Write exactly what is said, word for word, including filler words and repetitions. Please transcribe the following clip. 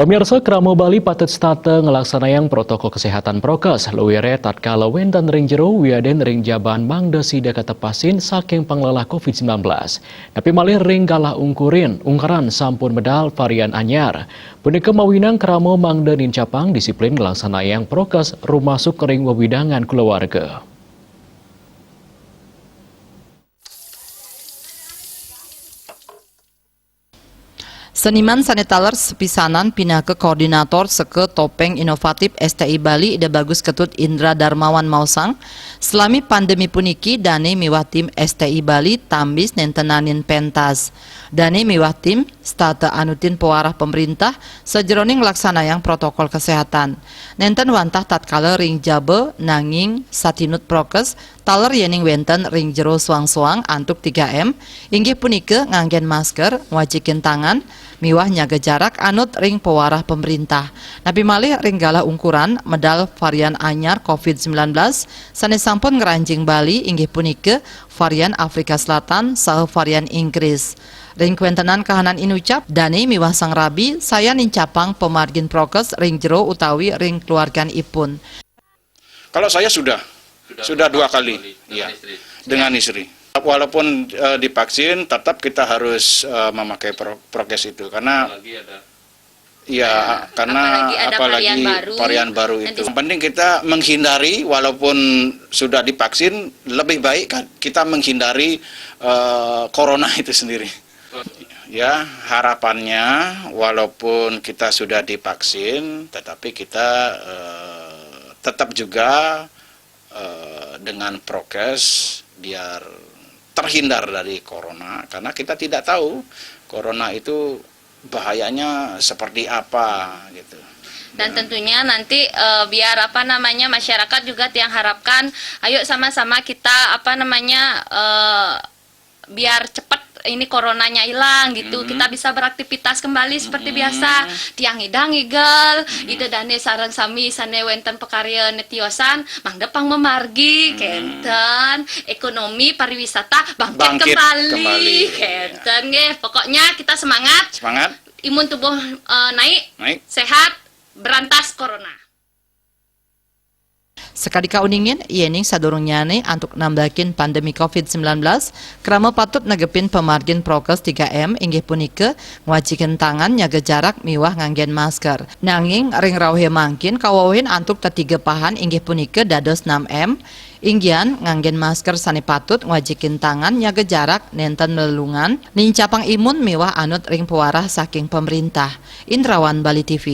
Pemirsa, krama Bali patut setata ngelaksanayang protokol kesehatan prokes, luire tatkala wenten ring jero wiadin ring jaban mangda sida katepasin saking panglelah covid sembilan belas. Napi malih ring galah ungkurin, ungkaran sampun medal varian anyar. Punika mawinan krama mangda nincapang disiplin ngelaksanayang prokes rumasuk ring wewidangan kulawarga. Seniman sane taler sepisanan pinaka koordinator seka Topeng Inovatif S T I Bali Ida Bagus Ketut Indra Darmawan maosang, salami pandemi puniki dane miwah tim S T I Bali tambis nentenanin pentas. Dane miwah tim setata anutin pewarah pemerintah sajeroning nglaksanayang protokol kesehatan. Nenten wantah tatkala ring jaba nanging satinut prokes taler yening wenten ring jero soang-soang antuk tiga M, inggih punika nganggen masker, ngwajikin tangan, miwah nyaga jarak anut ring pewarah pemerintah. Napi malih ring galah ungkuran medal varian anyar covid sembilan belas sane sampun ngranjing Bali, inggih punika varian Afrika Selatan saha varian Inggris. Ring kawentenan kahanan inucap, dane miwah sang rabi sayan nincapang pamargin prokes ring jero utawi ring keluarganipun. Kalau saya sudah, sudah dua kali, iya, dengan istri. Walaupun eh, divaksin, tetap kita harus eh, memakai pro- prokes itu karena ya karena apalagi ada varian baru itu. Yang penting kita menghindari, walaupun sudah divaksin, lebih baik kan kita menghindari eh, corona itu sendiri. Ya, harapannya walaupun kita sudah divaksin, tetapi kita eh, tetap juga eh, dengan prokes biar terhindar dari corona, karena kita tidak tahu corona itu bahayanya seperti apa gitu. Dan tentunya nanti eh, biar apa namanya masyarakat juga yang harapkan, ayo sama-sama kita apa namanya eh, biar cepat ini coronanya hilang gitu, kita bisa beraktivitas kembali seperti biasa. Tiang ngidang ngigel, ida dane sareng sami sane wenten pakarya netiosan, mangda pang mamargi, kenten, ekonomi pariwisata bangkit kembali, kenten nggih. Pokoknya kita semangat, semangat, imun tubuh eh, naik, naik, sehat, berantas corona. Sakadi kauningin, yening sadurungnyane antuk nambakin pandemi covid sembilan belas, krama patut negepin pamargin prokes tiga M, inggih punika ngwajikin tangan, nyaga jarak, miwah nganggen masker. Nanging ring rauhe mangkin kawewehin antuk tetigepahan, inggih punika dados enam M, inggian nganggen masker sane patut, ngwajikin tangan, nyaga jarak, nenten lelungan, nincapang imun miwah anut ring pewarah saking pemerintah. Indrawan, Bali T V.